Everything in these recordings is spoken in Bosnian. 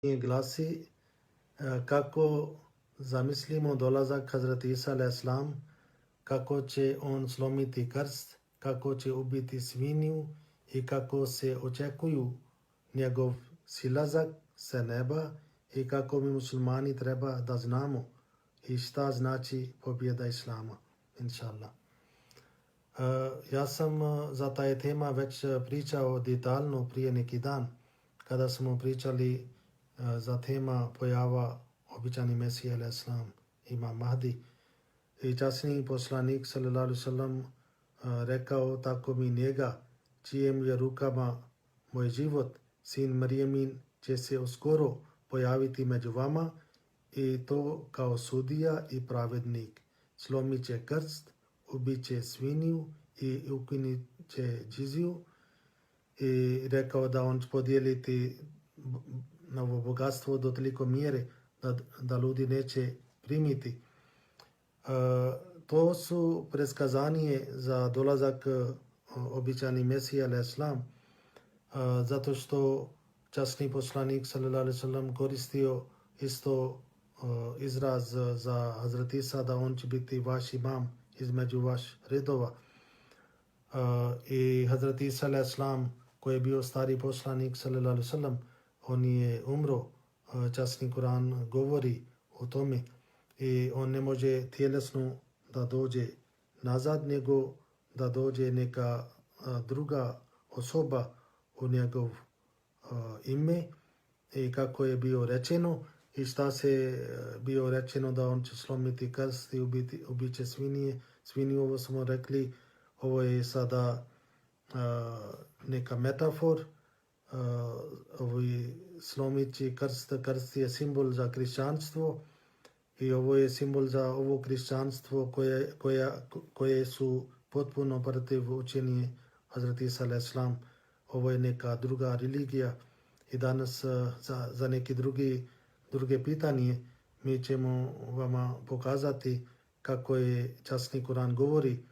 glasi kako zamislimo dolazak Hazreti Isa a.s. kako će on slomiti krst, kako će ubiti svinju i kako se očekuju njegov silazak sa neba i kako mi muslimani treba da znamo i šta znači pobjeda Islama, inšallah. Ja sam za taj tema već pričao detaljno prije neki dan kada smo pričali za tema pojava običani Mesija a.s. Imam Mahdi. I časni poslanik sallallahu alejhi ve sellem rekao, tako mi njega, čijem je rukama moj život, sin Marijemin će se uskoro pojaviti među vama i to kao sudija i pravednik. Slomit će krst, ubit će svinju i ukinit će džiziju. I rekao da on će podijeliti novo bogatstvo do toliko mjere da ljudi neće primiti. To su predskazanje za dolazak običani Mesija a.s. Zato što časni poslanik sallallahu alejhi ve sellem koristio isto izraz za Hazreti Isa da on će biti vaš imam između vaš redova. I Hazreti Isa a.s. koji je bio stari poslanik sallallahu alejhi ve sellem, on je umro. Časni Kur'an govori o tome i on ne može tjelesno da dođe nazad, nego da dođe neka druga osoba u njegov ime i kako je bio rečeno i šta se bio rečeno da on će slomiti krst i ubit će svinju. Ovo smo rekli, ovo je sada neka metafor. Ovo je slomići krst je simbol za kršćanstvo i ovo je simbol za ovo kršćanstvo koje su potpuno protiv učenja Hazreti Isa a.s. Ovo je neka druga religija i danas za neke druge pitanje mi ćemo vama pokazati kako je časni Kur'an govori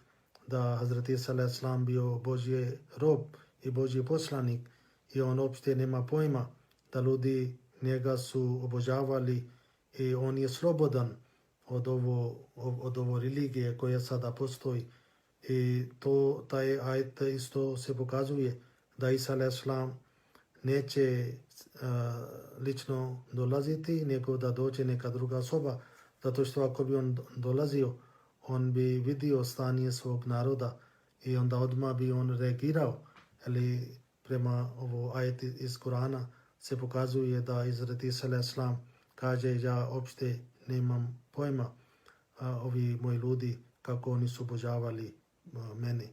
da Hazreti Isa a.s. bio Božji rob i Božji poslanik i on uopšte nema pojma da ljudi njega su obožavali i on je slobodan od ovo religije koja sada postoji. I taj ajet isto se pokazuje da Isa a.s. neće lično dolaziti, nego da dođe neka druga osoba, zato što ako bi on dolazio, on bi vidio stanje svog naroda i onda odmah bi on reagirao. Ali prema ovo ajet iz Kurana se pokazuje da Hazreti Isa a.s. kaže, ja uopšte nemam pojma ovi moji ljudi kako oni su obožavali mene.